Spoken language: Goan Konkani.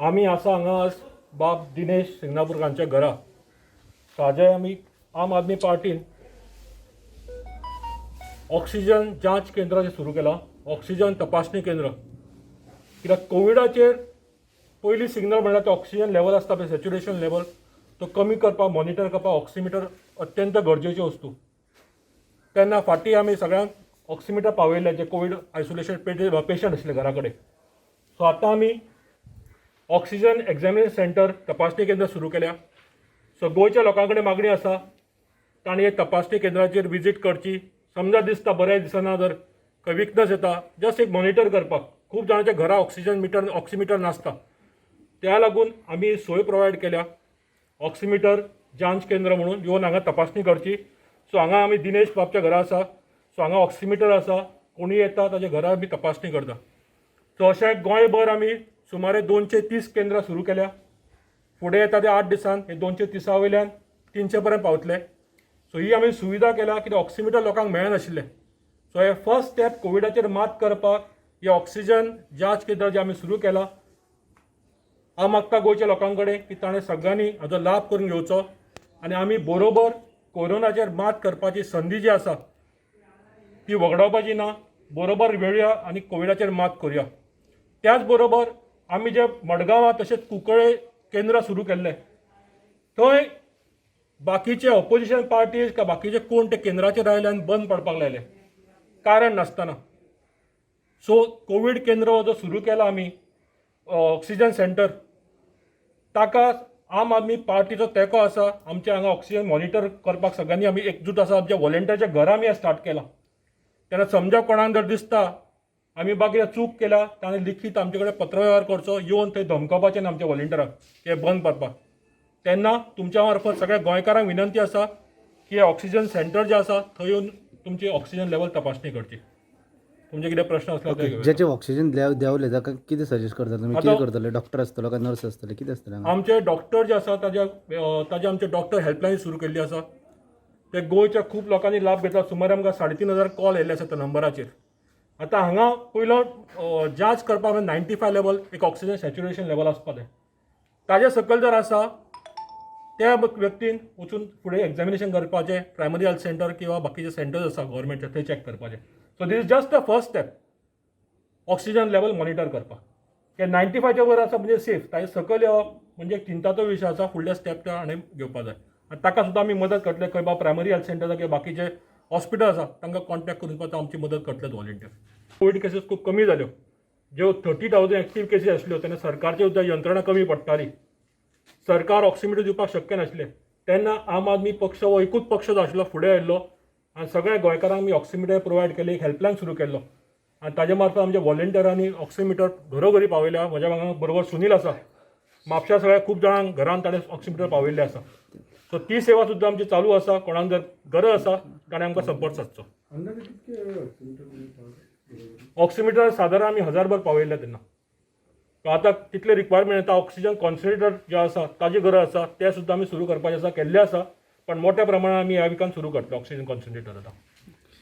आमी आसा हांगा आज बाब दिनेश सिंगनापूरकारांच्या घरा. ताजे आमी आम आदमी पार्टीन ऑक्सिजन जांच केंद्र जें सुरू केलां, ऑक्सिजन तपासणी केंद्र. कित्याक कोविडाचेर पयली सिग्नल म्हणल्यार तो ऑक्सिजन लेवल आसता पळय, सॅच्युरेशन लेवल, तो कमी करपाक, मॉनिटर करपाक ऑक्सिमिटर अत्यंत गरजेच्यो वस्तू. तेन्ना फाटीं आमी सगळ्यांक ऑक्सिमिटर पावयल्ले जे कोवीड आयसोलेशन पेशंट आशिल्ले घरा कडेन. सो आतां आमी ऑक्सिजन एग्जामिनेशन सेंटर, तपासणी केंद्र सुरू केल्या. सो गोंयच्या लोकां कडेन मागणी आसा, तांणी हे तपासणी केंद्राचेर विजीट करची. समजा दिसता बरें दिसना, जर खंय विकनस येता, जस्ट एक मॉनिटर करपाक. खूब जाणांच्या घरा ऑक्सिजन मिटर, ऑक्सिमिटर नासता. त्या लागून आमी सोय प्रोवायड केल्या, ऑक्सिमिटर जांच केंद्र म्हणून. येवन हांगा तपासणी करची. सो हांगा आमी दिनेश बाबच्या घरा आसा. सो हांगा ऑक्सिमिटर आसा. कोणूय येता ताच्या घरा आमी तपासणी करता. सो अशें गोंयभर आमी सुमारे 230 केंद्रां सुरू केल्या. फुडें येता ते 8 दिसान हे 230 वयल्यान 300 पर्यंत पावतले. सो ही आमी सुविधा केल्या कित्याक ऑक्सिमिटर लोकांक मेळनाशिल्लें. सो हे फर्स्ट स्टेप कोविडाचेर मात करपाक हे ऑक्सिजन जांच केंद्र जे आमी सुरू केलां. हांव मागता गोंयच्या लोकां कडेन की ताणें सगळ्यांनी हाजो लाभ करून घेवचो आनी आमी बरोबर कोरोनाचेर मात करपाची संदी जी आसा ती वगडावपाची ना. बरोबर मेळुया आनी कोविडाचेर मात करुया. त्याच बरोबर आमी जे मडगांवां तशेंच कुंकळे केंद्र सुरू केल्ले, थंय बाकीचे ऑपोजिशन पार्टीज का बाकीचे कोण ते केंद्राचेर आयले आनी बंद पडपाक लायले कारण नासतना. सो कोवीड केंद्र जो सुरू केला आमी, ऑक्सिजन सेंटर, ताका आम आदमी पार्टीचो तेंको आसा. आमच्या हांगा ऑक्सिजन मॉनिटर करपाक सगळ्यांनी आमी एकजूट आसा. आमच्या वॉलेंटियरच्या घरा आमी स्टार्ट केलां. तेन्ना समजा कोणाक जर दिसता आमी बा कितें चूक केल्या, ताणें लिखीत आमचे कडेन पत्रवेव्हार करचो. येवन थंय धमकावपाचें ना आमच्या वॉलेंटियराक हे बंद पडपाक. तेन्ना तुमच्या मार्फत सगळ्या गोंयकारांक विनंती आसा की ऑक्सिजन सेंटर जे आसा थंय येवन तुमची ऑक्सिजन लेवल तपासणी करची. तुमचे कितें प्रश्न आसल्यार ते घेवया. ज्याचे ऑक्सिजन देंवले ताका कितें सजेस्ट करता तुमी? आतां कितें करतले? डॉक्टर आसतलो काय नर्स आसतले, कितें आसतलें हांगा? आमचे डॉक्टर जे आसा ताजे ताजे आमचे डॉक्टर हेल्पलायन सुरू केल्ली आसा. ते गोंयच्या खूब लोकांनी लाभ घेतला. सुमारे आमकां 3500 कॉल येयल्ले आसा त्या नंबराचेर. आतां हांगा पयलो जांच करपाक 95 लेवल एक ऑक्सिजन सॅच्युरेशन लेवल आसपा जाय. ताजे सकयल जर आसा, त्या व्यक्तीन वचून फुडें एग्जामिनेशन करपाचें, प्रायमरी हेल्थ सेंटर किंवा बाकीचे सेंटर्स आसा गव्हर्मेंटचे, थंय चॅक करपाचें. So this is just the first step, oxygen level monitor करपाक. की 95च्या वयर आसा म्हणजे सेफ, ताजे सकयल येवप म्हणजे एक चिंताचो विशय आसा. फुडले स्टेप त्या हाणें घेवपा जाय आनी ताका सुद्दां आमी मदत करतले. खंय बा प्रायमरी हेल्थ सेंटर किंवा बाकीचे हॉस्पिटल आसा, तांकां कॉन्टेक्ट करून सुद्दां आमची मदत करतले व्हॉलेंटियर. कोवीड केसीस खूब कमी जाल्यो. ज्यो 30,000 एक्टीव केसीस आसल्यो, तेन्ना सरकारची सुद्दां यंत्रणा कमी पडटाली. सरकार ऑक्सिमिटर दिवपाक शक्य नासलें. तेन्ना आम आदमी पक्ष हो एकूच पक्ष जो आशिल्लो, फुडें आयिल्लो आनी सगळ्या गोंयकारांक आमी ऑक्सिमिटर प्रोवायड केले. एक हेल्पलायन सुरू केल्लो आनी ताजे मार्फत आमच्या व्हॉलेंटियरांनी ऑक्सिमिटर घरोघरी पावयल्या. म्हज्या वांगडा बरोबर सुनील आसा. म्हापशा सगळ्या खूब जाणांक घरान ताणें ऑक्सिमिटर पावयल्ले आसा. सो ती सेवा सुद्दां आमची चालू आसा. कोणाक जर गरज आसा, ताणें आमकां संपर्क सादचो. अंदाजे कितके ऑक्सिमिटर तुम्ही पावले? ऑक्सिमिटर सादारण आमी हजारभर पावयल्ले तेन्ना. आतां तितले रिक्वायरमेंट येता. ऑक्सिजन कॉन्सन्ट्रेटर जे आसा ताजी गरज आसा. ते सुद्दां आमी सुरू करपाचें आसा, केल्लें आसा, पण मोठ्या प्रमाणात आमी ह्या विकान सुरू करतले ऑक्सिजन कॉन्सन्ट्रेटर आतां.